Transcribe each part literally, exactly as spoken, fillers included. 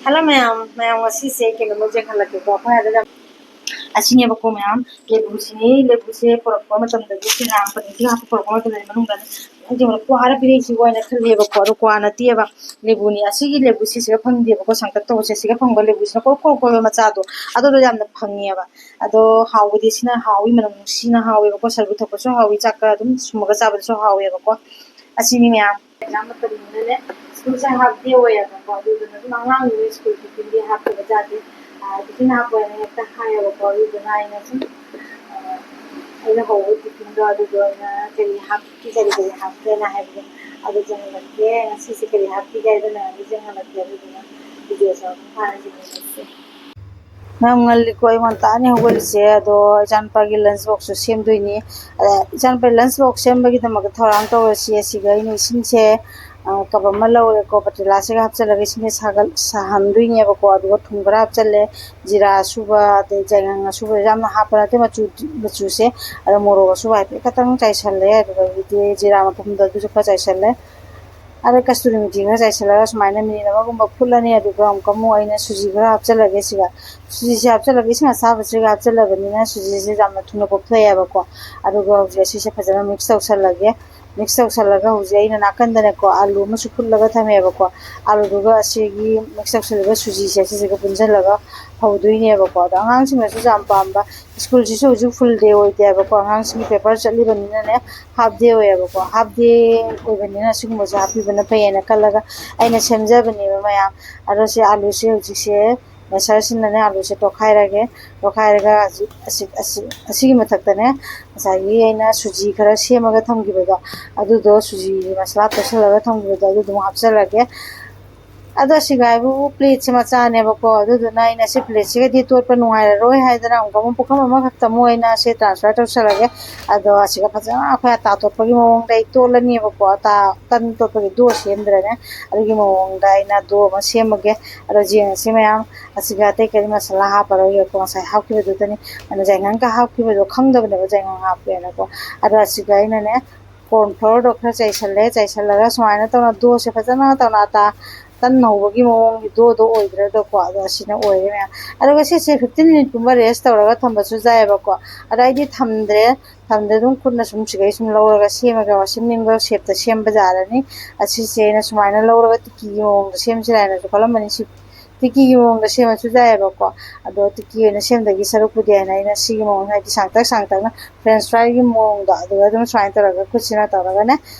Hello ꯃꯌꯥꯝ, ꯃꯌꯥꯝ ꯉꯁꯤꯁꯦ ꯀꯩꯅꯣꯝꯃ ꯌꯦꯡꯍꯜꯂꯛꯀꯦꯀꯣ꯫ ꯑꯩꯈꯣꯏ ꯑꯗꯨꯗ ꯑꯁꯤꯅꯦꯕꯀꯣ ꯃꯌꯥꯝ, ꯂꯦꯕꯨꯁꯤꯅꯤ꯫ ꯂꯦꯕꯨꯁꯦ ꯄꯨꯔꯛꯄ ꯃꯇꯝꯗꯗꯤ ꯁꯤ ꯔꯥꯝ ꯄꯅꯤꯔꯁꯤ ꯍꯥꯞꯄ ꯄꯨꯔꯛꯄ ꯃꯇꯝꯗꯗꯤ ꯃꯅꯨꯡꯗ ꯌꯦꯡꯕꯗ ꯀ꯭ꯋꯥꯔ ꯄꯤꯔꯛꯏꯁꯤꯕꯨ ꯍꯥꯏꯅ ꯈꯜꯂꯦꯕꯀꯣ꯫ ꯑꯗꯣ ꯀ꯭ꯋꯥ ꯅꯠꯇꯦꯕ, ꯂꯦꯕꯨꯅꯤ꯫ ꯑꯁꯤꯒꯤ ꯂꯦꯕꯨꯁꯤ ꯁꯤꯒ ꯐꯪꯗꯦꯕꯀꯣ, ꯁꯥꯡꯇꯛ ꯇꯧꯕꯁꯦ꯫ ꯁꯤꯒ ꯐꯪꯕ ꯂꯦꯕꯨꯁꯤꯅ ꯀꯣꯔ ꯀꯣꯔ ꯀꯣꯔ ꯃꯆꯥꯗꯣ, ꯑꯗꯨꯗꯣ ꯌꯥꯝꯅ ꯐꯪꯉꯦꯕ꯫ ꯑꯗꯣ ꯍꯥꯎꯕꯗꯤ ꯁꯤꯅ ꯍꯥꯎꯋꯤ, ꯃꯅꯝ ꯅꯨꯡꯁꯤꯅ ꯍꯥꯎꯋꯦꯕꯀꯣ꯫ ꯁꯔꯕꯨ ꯊꯛꯄꯁꯨ ꯍꯥꯎꯋꯤ, ꯆꯥꯛꯀ ꯑꯗꯨꯝ ꯁꯨꯝꯃꯒ ꯆꯥꯕꯗꯁꯨ ꯍꯥꯎꯋꯦꯕꯀꯣ꯫ ꯑꯁꯤꯅꯤ ꯃꯌꯥꯝ꯫ ꯑꯦꯛꯖꯥꯝ ꯃꯇꯝꯅꯤꯅꯅꯦ, ꯁ꯭ꯀꯨꯜꯁꯦ ꯍꯥꯐ ꯗꯦ ꯑꯣꯏꯌꯦꯕꯀꯣ, ꯑꯗꯨꯗꯨꯅ ꯑꯗꯨꯝ ꯑꯉꯥꯡꯅꯤꯅ ꯁ꯭ꯀꯨꯜ ꯇꯤꯐꯤꯟꯗꯤ ꯍꯥꯞꯇꯕ ꯌꯥꯗꯦ꯫ ꯑꯥ, ꯇꯤꯐꯤꯟ ꯍꯥꯞꯄꯣ ꯍꯥꯏꯅ ꯍꯦꯛꯇ ꯍꯥꯏꯌꯦꯕꯀꯣ, ꯑꯗꯨꯗꯨꯅ ꯑꯩꯅ ꯁꯨꯝ, ꯑꯥ, ꯑꯩꯅ ꯍꯧꯕ ꯇꯤꯐꯤꯟꯗꯣ ꯑꯗꯨꯗꯣ ꯑꯩꯅ ꯀꯔꯤ ꯍꯥꯞꯀꯦ, ꯀꯔꯤ ꯀꯔꯤ ꯍꯥꯞꯀꯦꯅ ꯍꯥꯏꯕꯗꯣ ꯑꯗꯨ ꯆꯪꯍꯜꯂꯛꯀꯦ꯫ ꯉꯁꯤꯁꯦ ꯀꯔꯤ ꯍꯥꯞꯄꯤꯒꯦ ꯍꯥꯏꯗꯅ ꯑꯗꯨ ꯆꯪꯍꯜꯂꯛꯀꯦ, ꯑꯗꯨꯗꯨꯅ ꯚꯤꯗꯤꯑꯣꯁꯦ ꯑꯃꯨꯛ ꯐꯥꯔꯁꯤ ꯌꯦꯡꯉꯁꯤ꯫ ꯌꯥꯝ ꯉꯜꯂꯤꯀꯣ, ꯑꯌꯨꯛ ꯉꯟꯇꯥꯅꯤ ꯍꯧꯒꯠꯂꯤꯁꯦ꯫ ꯑꯗꯣ ꯏꯆꯥꯅꯨꯄꯥꯒꯤ ꯂꯟꯁ ꯕꯣꯛꯁꯁꯨ ꯁꯦꯝꯗꯣꯏꯅꯤ꯫ ꯑꯗ ꯏꯆꯥꯅꯨꯄꯥꯒꯤ ꯂꯟꯁ ꯕꯣꯛꯁ ꯁꯦꯝꯕꯒꯤꯗꯃꯛꯇ ꯊꯧꯔꯥꯡ ꯇꯧꯔꯁꯤ꯫ ꯑꯁꯤꯒ ꯑꯩꯅ ꯏꯁꯤꯡꯁꯦ, ꯑ, ꯀꯞ ꯑꯃ ꯂꯧꯔꯦꯀꯣ, ꯄꯇꯤꯂꯥꯁꯤꯒ ꯍꯥꯞꯆꯤꯜꯂꯒ ꯏꯁꯤꯡꯁꯦ ꯁꯥꯒꯠ-, ꯁꯥꯍꯟꯗꯣꯏꯅꯦꯕꯀꯣ꯫ ꯑꯗꯨꯒ ꯊꯨꯝ ꯈꯔ ꯍꯥꯞꯆꯤꯜꯂꯦ, ꯖꯤꯔꯥ ꯑꯁꯨꯕ, ꯑꯗꯩ ꯌꯥꯏꯉꯪ ꯑꯁꯨꯕ, ꯌꯥꯝꯅ ꯍꯥꯞꯄ ꯅꯠꯇꯦ ꯃꯆꯨ, ꯃꯆꯨꯁꯦ꯫ ꯑꯗꯣ ꯃꯣꯔꯣꯛ ꯑꯁꯨꯕ ꯍꯥꯏꯐꯦꯠ ꯈꯇꯪ ꯆꯥꯏꯁꯜꯂꯦ꯫ ꯑꯗꯨꯗꯒꯤꯗꯤ ꯖꯤꯔꯥ ꯃꯄꯨꯝꯗꯣ ꯑꯗꯨꯁꯨ ꯈꯔ ꯆꯥꯏꯁꯜꯂꯦ꯫ ꯑꯗꯩ ꯀꯁꯇꯨꯔꯤ ꯃꯤꯊꯤ ꯈꯔ ꯆꯥꯏꯁꯤꯜꯂꯒ ꯁꯨꯃꯥꯏꯅ ꯃꯤꯅꯤꯠ ꯑꯃꯒꯨꯝꯕ ꯐꯨꯠꯂꯅꯤ꯫ ꯑꯗꯨꯒ ꯑꯃꯨꯛꯀ ꯑꯃꯨꯛ ꯑꯩꯅ ꯁꯨꯖꯤ ꯈꯔ ꯍꯥꯞꯆꯤꯜꯂꯒꯦ ꯁꯤꯒ꯫ ꯁꯨꯖꯤꯁꯦ ꯍꯥꯞꯆꯤꯜꯂꯒ ꯏꯁꯤꯡ ꯑꯁꯥꯕꯁꯤꯒ ꯍꯥꯞꯆꯤꯜꯂꯕꯅꯤꯅ ꯁꯨꯖꯤꯁꯦ ꯌꯥꯝꯅ ꯊꯨꯅ ꯄꯣꯞꯊꯣꯛꯑꯦꯕꯀꯣ꯫ ꯑꯗꯨꯒ ꯍꯧꯖꯤꯛ ꯑꯁꯤꯁꯦ ꯐꯖꯅ ꯃꯤꯛꯁ ꯇꯧꯁꯜꯂꯒꯦ꯫ ꯃꯤꯛꯁ ꯇꯧꯁꯜꯂꯒ ꯍꯧꯖꯤꯛ ꯑꯩꯅ ꯅꯥꯀꯟꯗꯅꯦꯀꯣ ꯑꯥꯂꯨ ꯑꯃꯁꯨ ꯐꯨꯠꯂꯒ ꯊꯝꯃꯦꯕꯀꯣ꯫ ꯑꯥꯂꯨꯗꯨꯒ ꯑꯁꯤꯒꯤ ꯃꯤꯛꯁ ꯇꯧꯁꯜꯂꯤꯕ ꯁꯨꯖꯤꯁꯦ ꯁꯤꯁꯤꯒ ꯄꯨꯟꯁꯤꯜꯂꯒ ꯍꯧꯗꯣꯏꯅꯦꯕꯀꯣ꯫ ꯑꯗꯣ ꯑꯉꯥꯡꯁꯤꯡꯅꯁꯨ ꯌꯥꯝ ꯄꯥꯝꯕ, ꯁ꯭ꯀꯨꯜꯁꯤꯁꯨ ꯍꯧꯖꯤꯛ ꯐꯨꯜ ꯗꯦ ꯑꯣꯏꯗꯦꯕꯀꯣ, ꯑꯉꯥꯡꯁꯤꯡꯒꯤ ꯄꯦꯄꯔ ꯆꯠꯂꯤꯕꯅꯤꯅꯅꯦ꯫ ꯍꯥꯐ ꯗꯦ ꯑꯣꯏꯌꯦꯕꯀꯣ꯫ ꯍꯥꯐ ꯗꯦ ꯑꯣꯏꯕꯅꯤꯅ ꯁꯤꯒꯨꯝꯕꯁꯦ ꯍꯥꯞꯄꯤꯕꯅ ꯐꯩꯌꯦꯅ ꯈꯜꯂꯒ ꯑꯩꯅ ꯁꯦꯝꯖꯕꯅꯦꯕ ꯃꯌꯥꯝ꯫ ꯑꯗꯣ ꯁꯤ ꯑꯥꯂꯨꯁꯦ ꯍꯧꯖꯤꯛꯁꯦ ꯃꯦꯁꯔꯁꯤꯅꯅꯦ ꯑꯥꯂꯨꯁꯦ ꯇꯣꯠꯈꯥꯏꯔꯒꯦ꯫ ꯇꯣꯠꯈꯥꯏꯔꯒ ꯍꯧꯖꯤꯛ ꯑꯁꯤ, ꯑꯁꯤ, ꯑꯁꯤꯒꯤ ꯃꯊꯛꯇꯅꯦ ꯉꯁꯥꯏꯒꯤ ꯑꯩꯅ ꯁꯨꯖꯤ ꯈꯔ ꯁꯦꯝꯃꯒ ꯊꯝꯈꯤꯕꯗꯣ, ꯑꯗꯨꯗꯣ ꯁꯨꯖꯤ ꯃꯁꯂꯥ ꯇꯣꯠꯁꯤꯜꯂꯒ ꯊꯝꯈꯤꯕꯗꯣ ꯑꯗꯨꯗꯨ ꯑꯃꯨꯛ ꯍꯥꯞꯆꯤꯜꯂꯒꯦ꯫ ꯑꯗꯣ ꯑꯁꯤꯒ ꯍꯥꯏꯕꯨ ꯄ꯭ꯂꯦꯠꯁꯦ ꯃꯆꯥꯅꯦꯕꯀꯣ, ꯑꯗꯨꯗꯨꯅ ꯑꯩꯅ ꯁꯤ ꯄ꯭ꯂꯦꯠꯁꯤꯒꯗꯤ ꯇꯣꯠꯄ ꯅꯨꯡꯉꯥꯏꯔꯔꯣꯏ ꯍꯥꯏꯗꯅ ꯑꯃꯨꯛꯀ ꯑꯃꯨꯛ ꯄꯨꯈꯝ ꯑꯃꯈꯛꯇ ꯑꯃꯨꯛ ꯑꯩꯅ ꯁꯤ ꯇ꯭ꯔꯥꯟꯁꯐꯔ ꯇꯧꯁꯜꯂꯒꯦ꯫ ꯑꯗꯣ ꯑꯁꯤꯒ ꯐꯖꯅ ꯑꯩꯈꯣꯏ ꯑꯇꯥ ꯇꯣꯠꯄꯒꯤ ꯃꯑꯣꯡꯗ ꯑꯩ ꯇꯣꯠꯂꯅꯦꯕꯀꯣ꯫ ꯑꯇꯥ ꯇꯟ ꯇꯣꯠꯄꯒꯤ ꯗꯣ ꯁꯦꯝꯗ꯭ꯔꯅꯦ, ꯑꯗꯨꯒꯤ ꯃꯑꯣꯡꯗ ꯑꯩꯅ ꯗꯣ ꯑꯃ ꯁꯦꯝꯃꯒꯦ꯫ ꯑꯗꯣ ꯌꯦꯡꯉꯁꯤ ꯃꯌꯥꯝ, ꯑꯁꯤꯒ ꯑꯇꯩ ꯀꯔꯤ ꯃꯁꯥꯂꯥ ꯍꯥꯞꯄꯔꯣꯏꯒꯦꯀꯣ, ꯉꯁꯥꯏ ꯍꯥꯞꯈꯤꯕꯗꯨꯗꯅꯤ꯫ ꯑꯗꯨꯅ ꯌꯥꯏꯉꯪꯒ ꯍꯥꯞꯈꯤꯕꯗꯣ ꯈꯪꯗꯕꯅꯦꯕ ꯌꯥꯏꯉꯪ ꯍꯥꯞꯄꯦꯅꯀꯣ꯫ ꯑꯗꯣ ꯑꯁꯤꯒ ꯑꯩꯅꯅꯦ ꯀꯣꯔꯟ ꯐ꯭ꯂꯣꯔꯗꯣ ꯈꯔ ꯆꯥꯏꯁꯜꯂꯦ꯫ ꯆꯥꯏꯁꯜꯂꯒ ꯁꯨꯃꯥꯏꯅ ꯇꯧꯅ ꯗꯣꯁꯦ ꯐꯖꯅ ꯇꯧꯅ ꯑꯇꯥ ꯇꯟ ꯍꯧꯕꯒꯤ ꯃꯑꯣꯡꯒꯤ ꯗꯣꯗꯣ ꯑꯣꯏꯗ꯭ꯔꯦꯗꯀꯣ꯫ ꯑꯗꯣ ꯑꯁꯤꯅ ꯑꯣꯏꯔꯦ ꯃꯌꯥꯝ꯫ ꯑꯗꯨꯒ ꯁꯤꯁꯦ fifteen minute ꯀꯨꯝꯕ rest ꯇꯧꯔꯒ ꯊꯝꯕꯁꯨ ꯌꯥꯏꯑꯕꯀꯣ꯫ ꯑꯗꯣ ꯑꯩꯗꯤ ꯊꯝꯗ꯭ꯔꯦ꯫ ꯊꯝꯗ꯭ꯔꯦ, ꯑꯗꯨꯝ ꯈꯨꯠꯅ ꯁꯨꯝ ꯁꯤꯒꯩ ꯁꯨꯝ ꯂꯧꯔꯒ ꯁꯦꯝꯃꯒ ꯁꯦꯝꯅꯤꯡꯕ shape ꯇ ꯁꯦꯝꯕ ꯌꯥꯔꯅꯤ꯫ ꯑꯁꯤꯁꯦ ꯑꯩꯅ ꯁꯨꯃꯥꯏꯅ ꯂꯧꯔꯒ ꯇꯤꯛꯀꯤꯒꯤ ꯃꯑꯣꯡꯗ ꯁꯦꯝꯁꯤꯔꯥ ꯍꯥꯏꯅꯁꯨ ꯈꯜꯂꯝꯕꯅꯤ꯫ ꯁꯤ ꯇꯤꯛꯀꯤꯒꯤ ꯃꯑꯣꯡꯗ ꯁꯦꯝꯃꯁꯨ ꯌꯥꯏꯑꯕꯀꯣ꯫ ꯑꯗꯣ ꯇꯤꯛꯀꯤ ꯑꯣꯏꯅ ꯁꯦꯝꯗꯒꯤ ꯁꯔꯨꯛꯄꯨꯗꯤ ꯍꯥꯏꯅ ꯑꯩꯅ ꯁꯤꯒꯤ ꯃꯑꯣꯡꯗ, ꯍꯥꯏꯗꯤ ꯁꯥꯡꯇꯛ ꯁꯥꯡꯇꯛꯅ French fry ꯒꯤ ꯃꯑꯣꯡꯗ, ꯑꯗꯨꯒ ꯑꯗꯨꯝ ꯁꯨꯃꯥꯏꯅ ꯇꯧꯔꯒ ꯈꯨꯠꯁꯤꯅ ꯇꯧꯔꯒꯅꯦ,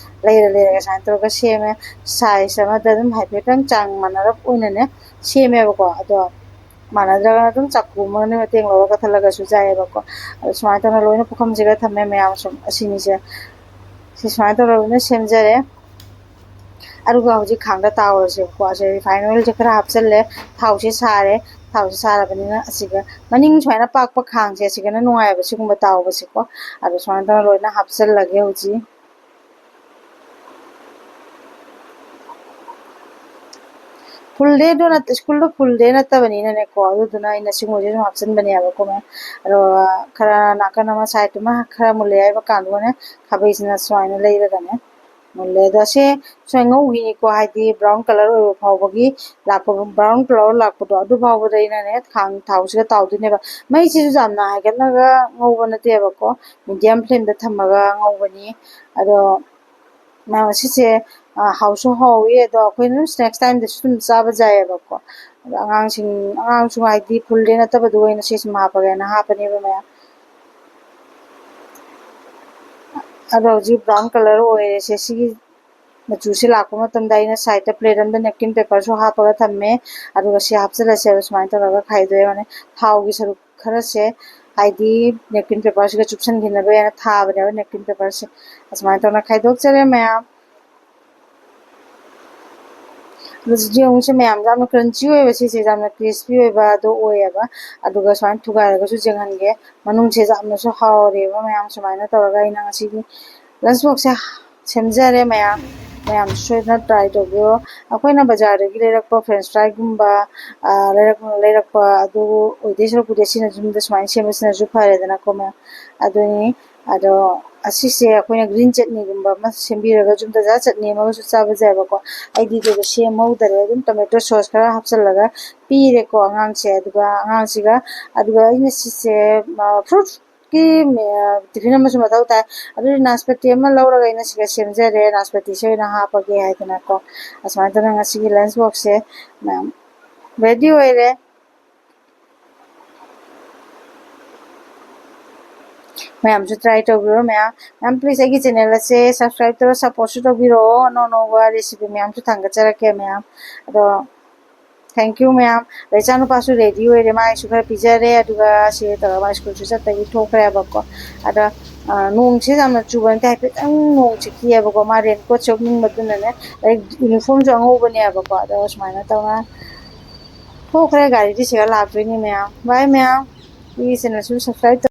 ꯂꯩꯔ ꯂꯩꯔꯒ ꯁꯨꯃꯥꯏꯅ ꯇꯧꯔꯒ ꯁꯦꯝꯃꯦ꯫ Size ꯑꯃꯗ ꯑꯗꯨꯝ ꯍꯥꯏꯐꯦꯠꯇꯪ ꯆꯥꯡ ꯃꯥꯟꯅꯔꯞ ꯑꯣꯏꯅꯅꯦ ꯁꯦꯝꯃꯦꯕꯀꯣ꯫ ꯑꯗꯣ ꯃꯥꯟꯅꯗ꯭ꯔꯒꯅ ꯑꯗꯨꯝ ꯆꯥꯛꯀꯨ ꯑꯃꯅ ꯃꯇꯦꯡ ꯂꯧꯔꯒ ꯀꯛꯊꯠꯂꯒꯁꯨ ꯌꯥꯏꯑꯕꯀꯣ꯫ ꯑꯗꯣ ꯁꯨꯃꯥꯏꯅ ꯇꯧꯅ ꯂꯣꯏꯅ ꯄꯨꯈꯝꯁꯤꯒ ꯊꯝꯃꯦ ꯃꯌꯥꯝ꯫ ꯁꯨꯝ ꯑꯁꯤꯅꯤꯁꯦ, ꯁꯤ ꯁꯨꯃꯥꯏꯅ ꯇꯧꯔꯒ ꯂꯣꯏꯅ ꯁꯦꯝꯖꯔꯦ꯫ ꯑꯗꯨꯒ ꯍꯧꯖꯤꯛ ꯈꯥꯡꯗ ꯇꯥꯎꯔꯁꯦꯕꯀꯣ꯫ ꯑꯁꯤ refine oil ꯁꯦ ꯈꯔ ꯍꯥꯞꯆꯜꯂꯦ, ꯊꯥꯎꯁꯦ ꯁꯥꯔꯦ꯫ ꯊꯥꯎꯁꯦ ꯁꯥꯔꯕꯅꯤꯅ ꯑꯁꯤꯒ ꯃꯅꯤꯡ ꯁꯨꯃꯥꯏꯅ ꯄꯥꯛꯄ ꯈꯥꯡꯁꯦ, ꯑꯁꯤꯒꯅ ꯅꯨꯡꯉꯥꯏꯑꯕ ꯁꯤꯒꯨꯝꯕ ꯇꯥꯎꯕꯁꯦꯀꯣ꯫ ꯑꯗꯣ ꯁꯨꯃꯥꯏꯅ ꯇꯧꯔꯒ ꯂꯣꯏꯅ ꯍꯥꯞꯆꯜꯂꯒꯦ ꯍꯧꯖꯤꯛ꯫ Full day ꯗꯣ ꯅꯠꯇꯦ, school ꯗꯣ full day ꯅꯠꯇꯕꯅꯤꯅꯅꯦꯀꯣ, ꯑꯗꯨꯗꯨꯅ ꯑꯩꯅ ꯁꯤꯒꯨꯝꯕꯁꯦ ꯁꯨꯝ ꯍꯥꯞꯆꯤꯟꯕꯅꯦꯕꯀꯣ꯫ ꯑꯗꯣ ꯈꯔ ꯅꯥꯀꯟ ꯑꯃ side ꯇꯨꯃ ꯈꯔ ꯃꯨꯜꯂꯦ ꯍꯥꯏꯕ ꯀꯥꯟꯗꯨꯒꯅꯦ, ꯈꯥꯕꯩꯁꯤꯅ ꯁꯨꯃꯥꯏꯅ ꯂꯩꯔꯒꯅꯦ ꯃꯨꯜꯂꯦ꯫ ꯑꯗꯣ ꯁꯦ ꯁꯨꯃꯥꯏꯅ ꯉꯧꯈꯤꯅꯤꯀꯣ, ꯍꯥꯏꯗꯤ brown colour ꯑꯣꯏꯕ ꯐꯥꯎꯕꯒꯤ, ꯂꯥꯛꯄ, brown colour ꯂꯥꯛꯄꯗꯣ ꯑꯗꯨ ꯐꯥꯎꯕꯗ ꯑꯩꯅꯅꯦ ꯈꯥꯡ ꯊꯥꯎꯁꯤꯒ ꯇꯥꯎꯗꯣꯏꯅꯦꯕ꯫ ꯃꯩꯁꯤꯁꯨ ꯌꯥꯝꯅ ꯍꯥꯏꯒꯠꯂꯒ ꯉꯧꯕ ꯅꯠꯇꯦꯕꯀꯣ, medium flame ꯗ ꯊꯝꯃꯒ ꯉꯧꯕꯅꯤ꯫ ꯑꯗꯣ ꯃꯌꯥꯝ, ꯑꯁꯤꯁꯦ, ꯑ, ꯍꯥꯎꯁꯨ ꯍꯥꯎꯋꯤ, ꯑꯗꯣ ꯑꯩꯈꯣꯏꯅ ꯑꯗꯨꯝ snacks time ꯗꯁꯨ ꯑꯗꯨꯝ ꯆꯥꯕ ꯌꯥꯏꯑꯕꯀꯣ꯫ ꯑꯗꯣ ꯑꯉꯥꯡꯁꯤꯡ, ꯑꯉꯥꯡꯁꯨ ꯍꯥꯏꯗꯤ full day ꯅꯠꯇꯕꯗꯨ ꯑꯣꯏꯅ ꯁꯤ ꯁꯨꯝ ꯍꯥꯞꯄꯒꯦꯅ ꯍꯥꯞꯄꯅꯦꯕ ꯃꯌꯥꯝ꯫ ꯑꯗꯣ ꯍꯧꯖꯤꯛ brown colour ꯑꯣꯏꯔꯦꯁꯦ꯫ ꯁꯤꯒꯤ ꯃꯆꯨꯁꯦ ꯂꯥꯛꯄ ꯃꯇꯝꯗ ꯑꯩꯅ side ꯇ plate ꯑꯃꯗ napkin paper ꯁꯨ ꯍꯥꯞꯄꯒ ꯊꯝꯃꯦ꯫ ꯑꯗꯨꯒ ꯁꯤ ꯍꯥꯞꯆꯤꯜꯂꯁꯦꯕ꯫ ꯁꯨꯃꯥꯏꯅ ꯇꯧꯔꯒ ꯈꯥꯏꯗꯣꯛꯑꯦ꯫ ꯊꯥꯎꯒꯤ ꯁꯔꯨꯛ ꯈꯔꯁꯦ, ꯍꯥꯏꯗꯤ napkin paper ꯁꯤꯒ ꯆꯨꯞꯁꯟꯈꯤꯅꯕ ꯍꯥꯏꯅ ꯊꯥꯕꯅꯦꯕ napkin paper ꯁꯦ꯫ ꯑꯁꯨꯃꯥꯏꯅ ꯇꯧꯅ ꯈꯥꯏꯗꯣꯛꯆꯔꯦ ꯃꯌꯥꯝ꯫ ꯑꯗꯨ ꯌꯦꯡꯉꯨꯁꯦ ꯃꯌꯥꯝ, ꯌꯥꯝꯅ crunchy ꯑꯣꯏꯕ ꯁꯤꯁꯦ, ꯌꯥꯝꯅ crispy ꯑꯣꯏꯕ ꯑꯗꯨ ꯑꯣꯏꯌꯦꯕ꯫ ꯑꯗꯨꯒ ꯁꯨꯃꯥꯏꯅ ꯊꯨꯒꯥꯏꯔꯒꯁꯨ ꯌꯦꯡꯍꯟꯒꯦ꯫ ꯃꯅꯨꯡꯁꯦ ꯌꯥꯝꯅꯁꯨ ꯍꯥꯎꯔꯦꯕ ꯃꯌꯥꯝ꯫ ꯁꯨꯃꯥꯏꯅ ꯇꯧꯔꯒ ꯑꯩꯅ ꯉꯁꯤꯒꯤ lunch box ꯁꯦ ꯁꯦꯝꯖꯔꯦ ꯃꯌꯥꯝ꯫ ꯃꯌꯥꯝꯁꯨ ꯁꯣꯏꯗꯅ try ꯇꯧꯕꯤꯌꯣ꯫ ꯑꯩꯈꯣꯏꯅ ꯕꯖꯥꯔꯗꯒꯤ ꯂꯩꯔꯛꯄ French fry ꯒꯨꯝꯕ, ꯑ, ꯂꯩꯔꯛ-, ꯂꯩꯔꯛꯄ ꯑꯗꯨ ꯑꯣꯏꯗꯣꯏ ꯁꯔꯨꯛꯄꯨꯗꯤ ꯑꯁꯤꯅ ꯌꯨꯝꯗ ꯁꯨꯃꯥꯏꯅ ꯁꯦꯝꯕꯁꯤꯅꯁꯨ ꯐꯔꯦꯗꯅꯀꯣ ꯃꯌꯥꯝ꯫ ꯑꯗꯨꯅꯤ꯫ ꯑꯗꯣ ꯑꯁꯤꯁꯦ ꯑꯩꯈꯣꯏꯅ ꯒ꯭ꯔꯤꯟ ꯆꯠꯅꯤꯒꯨꯝꯕ ꯑꯃ ꯁꯦꯝꯕꯤꯔꯒ, ꯌꯨꯝꯗ ꯖꯥ ꯆꯠꯅꯤ ꯑꯃꯒꯁꯨ ꯆꯥꯕ ꯌꯥꯏꯕꯀꯣ꯫ ꯑꯩꯗꯤ ꯑꯗꯨꯗꯣ ꯁꯦꯝꯍꯧꯗꯔꯦ, ꯑꯗꯨꯝ ꯇꯣꯃꯦꯇꯣ ꯁꯣꯁ ꯈꯔ ꯍꯥꯞꯆꯤꯜꯂꯒ ꯄꯤꯔꯦꯀꯣ ꯑꯉꯥꯡꯁꯦ꯫ ꯑꯗꯨꯒ ꯑꯉꯥꯡꯁꯤꯒ, ꯑꯗꯨꯒ ꯑꯩꯅ ꯁꯤꯁꯦ ꯐ꯭ꯔꯨꯠꯀꯤ ꯇꯤꯐꯤꯟ ꯑꯃꯁꯨ ꯃꯊꯧ ꯇꯥꯏ꯫ ꯑꯗꯨꯗꯤ ꯅꯥꯁꯄꯇꯤ ꯑꯃ ꯂꯧꯔꯒ ꯑꯩꯅ ꯁꯤꯒ ꯁꯦꯝꯖꯔꯦ, ꯅꯥꯁꯄꯇꯤꯁꯦ ꯑꯣꯏꯅ ꯍꯥꯞꯄꯒꯦ ꯍꯥꯏꯗꯅꯀꯣ꯫ ꯑꯁꯨꯃꯥꯏꯅ ꯇꯧꯗꯅ ꯉꯁꯤꯒꯤ ꯂꯟꯁ ꯕꯣꯛꯁꯁꯦ ꯃꯌꯥꯝ ꯔꯦꯗꯤ ꯑꯣꯏꯔꯦ꯫ ꯃꯌꯥꯝꯁꯨ ꯇ꯭ꯔꯥꯏ ꯇꯧꯕꯤꯔꯣ ꯃꯌꯥꯝ꯫ ꯃꯌꯥꯝ, ꯄ꯭ꯂꯤꯖ ꯑꯩꯒꯤ ꯆꯦꯅꯦꯜ ꯑꯁꯦ ꯁꯕꯁꯀ꯭ꯔꯥꯏꯕ ꯇꯧꯔ ꯁꯞꯄꯣꯔꯠꯁꯨ ꯇꯧꯕꯤꯔꯛꯑꯣ꯫ ꯑꯅꯧ ꯑꯅꯧꯕ ꯔꯦꯁꯤꯄꯤ ꯃꯌꯥꯝꯁꯨ ꯊꯥꯡꯒꯠꯆꯔꯛꯀꯦ ꯃꯌꯥꯝ꯫ ꯑꯗꯣ ꯊꯦꯡꯀ꯭ꯌꯨ ꯃꯌꯥꯝ꯫ ꯑꯗꯩ ꯏꯆꯥꯅꯨꯄꯥꯁꯨ ꯔꯦꯗꯤ ꯑꯣꯏꯔꯦ, ꯃꯥꯒꯤꯁꯨ ꯈꯔ ꯄꯤꯖꯔꯦ꯫ ꯑꯗꯨꯒ ꯁꯤ ꯇꯧꯔꯒ ꯃꯥ ꯁ꯭ꯀꯨꯜꯁꯨ ꯆꯠꯄꯒꯤ ꯊꯣꯛꯈ꯭ꯔꯦꯕꯀꯣ꯫ ꯑꯗ ꯅꯣꯡꯁꯦ ꯌꯥꯝꯅ ꯆꯨꯕ ꯅꯠꯇꯦ, ꯍꯥꯏꯐꯦꯠꯇꯪ ꯅꯣꯡ ꯆꯤꯛꯈꯤꯑꯕꯀꯣ꯫ ꯃꯥ ꯔꯦꯟꯀꯣꯠꯁꯦ ꯎꯞꯅꯤꯡꯕꯗꯨꯅꯅꯦ, ꯑꯗꯩ ꯌꯨꯅꯤꯐꯣꯔꯝꯁꯨ ꯑꯉꯧꯕꯅꯦꯕꯀꯣ꯫ ꯑꯗꯣ ꯁꯨꯃꯥꯏꯅ ꯇꯧꯅ ꯊꯣꯛꯈ꯭ꯔꯦ꯫ ꯒꯥꯔꯤꯗꯤ ꯁꯤꯒ ꯂꯥꯛꯇꯣꯏꯅꯤ ꯃꯌꯥꯝ꯫ ꯕꯥꯏ ꯃꯌꯥꯝ, ꯑꯩꯒꯤ ꯆꯦꯅꯦꯜꯁꯨ ꯁꯕꯁꯀ꯭ꯔꯥꯏꯕ